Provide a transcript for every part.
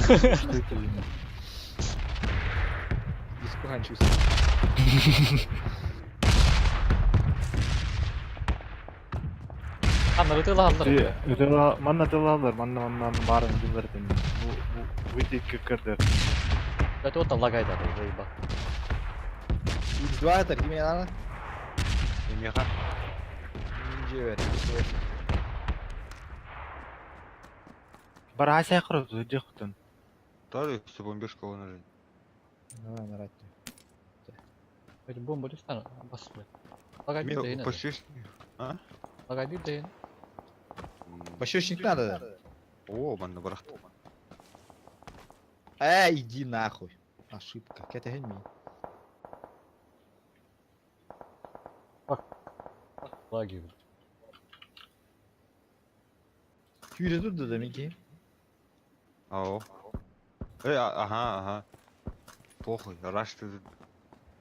Что это именно? Испуганчусь. Анна ытылааллар. Ытыла, манна ытылаллар, манна манна баарын дьыллар этин. Бу бу бу икки көрдөр. Это вот лагайдар, заеба. X2 это кимиэ надо? Эмиэхэ. Дьиэбэр. Бараасай кыры дьыктын. Тары все бомбежка вон уже. Давай, нарать. Эти бомба түстэн бас блядь. Лагай Мен дейін. пощечник. А? Лагай дейін. Пощечник надо, да? О, манна бырахты. Э, иди нахуй. Ошибка. Кэтэһин мин. Лаги. Сүүрэ турда да мин Ау. Э, ага, ага. Похуй, раш ты.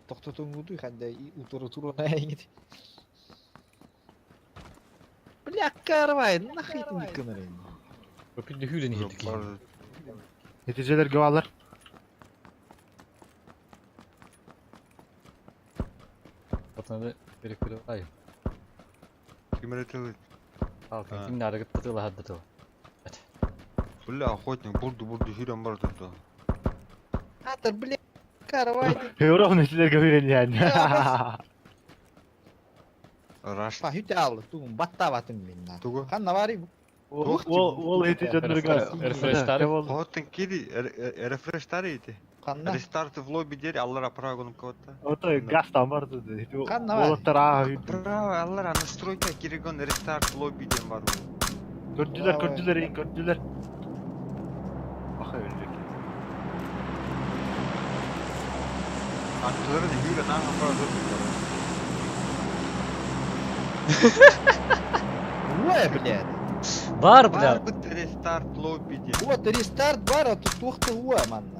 Тохтотуҥҥутуй ханна утары туран эйгит. Бля, карвай, нахуй ты не кынырын. Көпүдү хүрен иһирдик. Нәтижелерге алар. Отнады перекүрө ай. Ким ретелит? Ал ким нары гыттыла хаддытыла. Бля, охотник, бурду, бурду, хирен бар тут. Атыр, бля, карвай. Хөрөх нәтижелерге үйренген. Раш. Па, хүтэ алды, тугун баттабатым мин на. Тугу. Ханна барый бу. Ол ол нәтижелерге. Рефрештары. Хотын кири, рефреш тари Ханна. Рестарт в лобби дери, аллара прагоном кого-то. Ото газ там бар тут. Ханна бар. Олаттар аа. Право, аллара настройка киригон рестарт лобби ден бар. Көрдүлөр, көрдүлөр, эң көрдүлөр. Баха өлбек. Аттыларын хирен ага право. Ой, блядь. Бар, бля. Бар бит рестарт лобби ден. Вот рестарт бар, а тут тухты уа манна.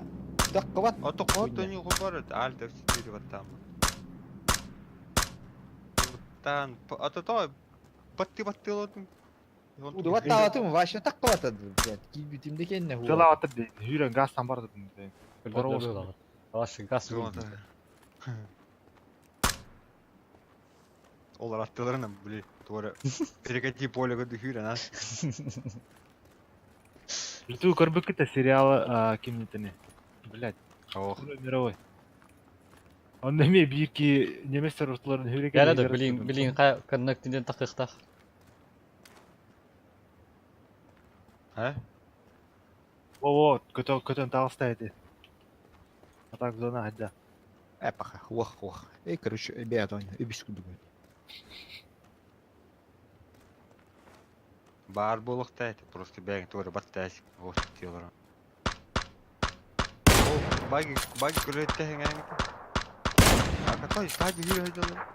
Таккабат. А то кот не губарит, альт F4 вот там. Тан, а то то батты батты лотым. Уду баттабатым, вообще таккабат, блядь. Кийбитим декенне хуа. Тыла атып дейт. Хүрен газ там бар тут. Алашы газ. Олар аттыларына, бли, туара. Перекати поле году хүрен, а? Ту көрбүк те сериалы кимнитини. Блядь, Ох. Второй мировой. Онда эме бирки немецтер ортолорун хүрек. Яра билин билин кай коннектинден такыктах. А? Во, көтөн көтөн тагыста эти. Атак зона хадда. Э, паха, ох, ох. Эй, короче, ребята, үбүс күдүгү. Бар болуқта это просто бәң туара баттас. Ох, телора. Баги, баги көрөттө хеңәң. А какой стадий хүрен дала?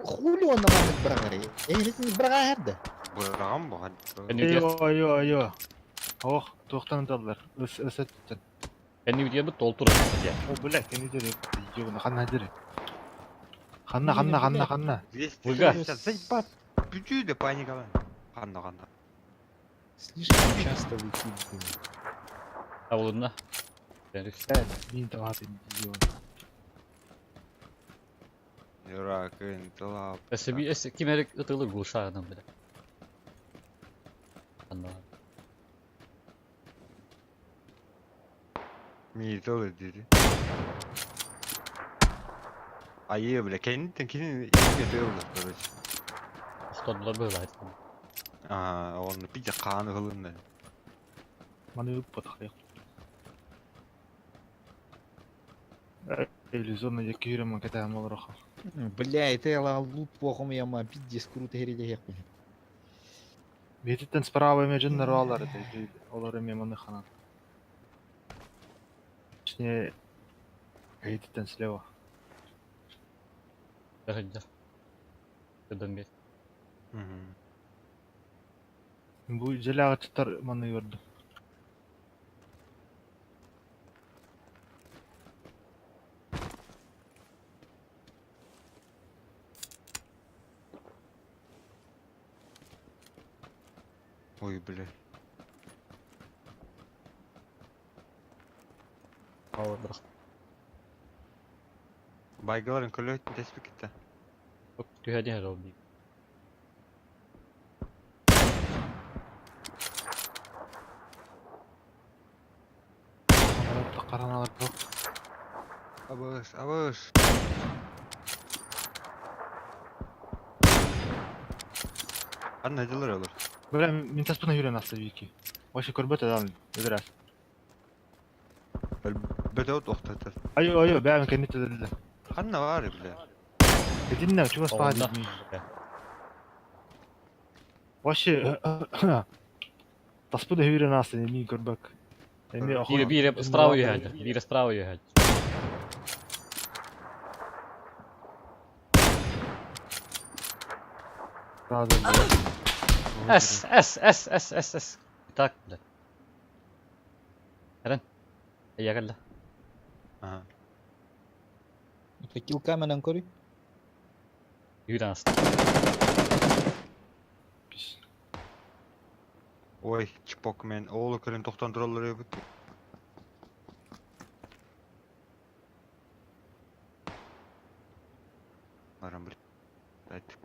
Хули он на мамык бырагары? Эй, несин бырага херде. Бураган бу. Айо, айо, айо. Ох, тоқтан даллар. Өс өс өттен. Кэнни бит толтура. О, блядь, кени дери. Йогна ханна дери. Ханна, ханна, ханна, ханна. Выга. Заебат. Бүтүү де паникалан. Ханна ханна. Слишком часто выкидываю. Авлудна. Мин талат йогна. Ирак, тылап. Эсеби эс кимерик ытылы гулшадан бля. Анна. Ми тылы дири. Айы, бля, кенин кенин ике тылы, короче. Охтодулар было. А, он пидя каны кылынды. Маны үп батах. Иллюзорно яки хүрен ката малраха. Бля, это я лут плохом я ма пиздец круто хереде хекпин. Бетиттен справа эме жыннар алар это. Олар эме маны ханан. Точнее, Бетиттен слева. Дахадда. Көдөм бет. Бу желе чытар маны көрдүм. Ой, бля. Бырах. Байгаларын көлөйтін теспик кетті. Түһәдин хәл ол бий. Қараналар жоқ. Абыш, абыш. Анна дилер olur. Бля, мин таспына жүрен асты вики. Вообще көрбөт адам, өдірәс. Бөтө тоқтатыр. Айо, айо, бәрін кәнет өдірді. Ханна бар бля. Единне, чугас Онда. паа дейм. Вообще, таспына жүрен асты, мин көрбөк. Эми Бире бире справа юһәд. Бире справа юһәд. С, С, С, С, С, С. Так, блядь. Эрен. Я кэллэ. Ага. Это килкаменен көрүй. Юран асты. Ой, чпок мен оğlu көлін тоқтан тұралар өбіт. Барам бір. Айт.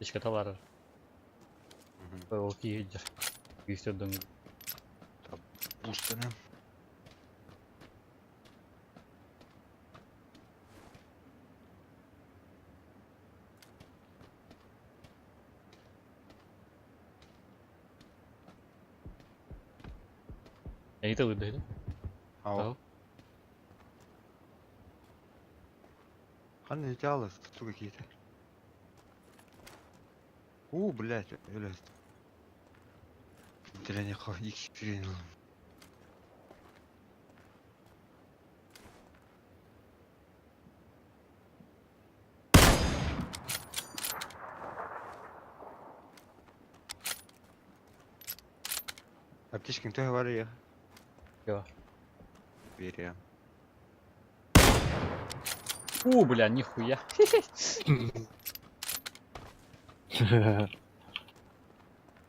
Ишке табар. Ол кийдер. Күйсөрдөн. Бустаны. Эйте лыды. Ау. Ханна ете алыс, сука кейті. У, блядь, өлі. Тірене қой, екі тірене алым. Аптечкаң төһө бар я. Йо. Берем. У, бля, нихуя.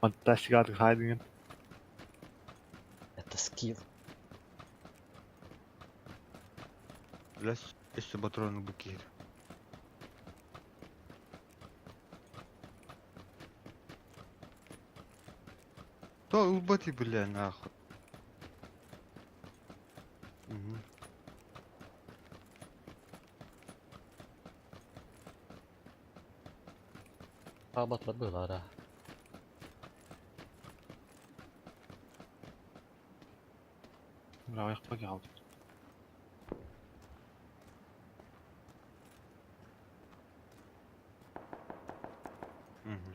Фантастика хайдingen. Это скилл. Бля, өссө патроны букер. То улбати, бля, нахуй. Угу. Батлар было, Бля, аяқпа қалды. Угу.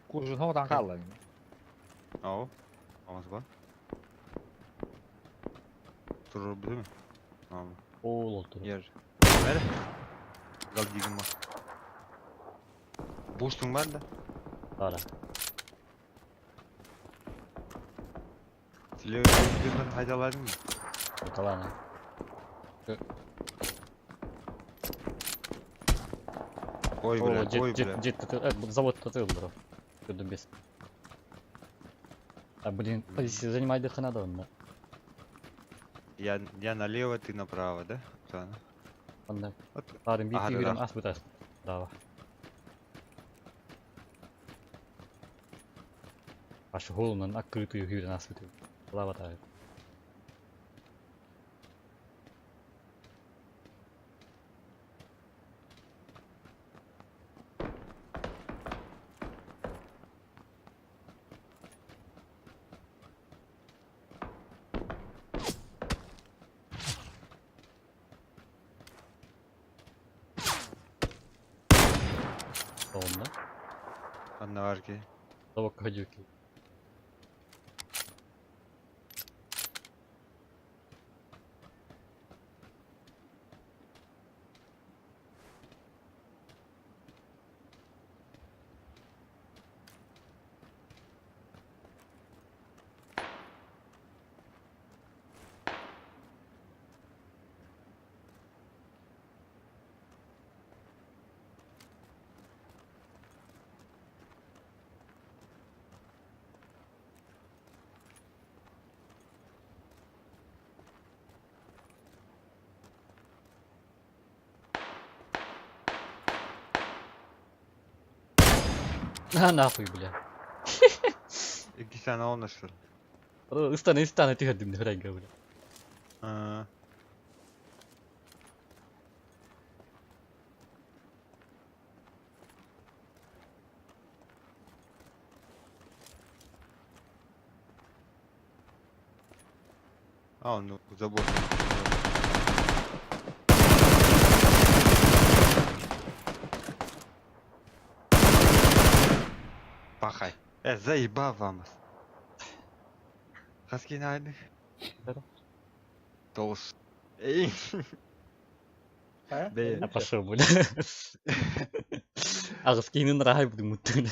Куржун ходан қалла. Ау. Алмаз ба? Турur değil mi? Tamam. Ол oldu. Yer. Ver. Gal дигім ба. Бустың бар да? Бара. Телевизордан хайдаладың ба? Таланы. Ой, бля, ой, бля. Жет, завод татыл, бро. Көдüm бес. А, блин, позиция занимай надо онда. Я налево, ты направо, да? Оксана? Онда. Вот. Барын бити Ага, хүрен да. ас бутас. Право. Аш холунан открытую хүрен ас буту. Лава тары. Онда. Анна бар ки. Завод ходюки. На нахуй, бля. Икки сана он нашел. Ыстана ыстана түһэрдим дөрайга, бля. Аа. А, он ну, забор. Пахай. Э, заебал вам. Хаски найдых. Да. Толс. Эй. Хайа? Бэйэ. А пошел, бля. Аҕыс киһини нраһай будун муттуна.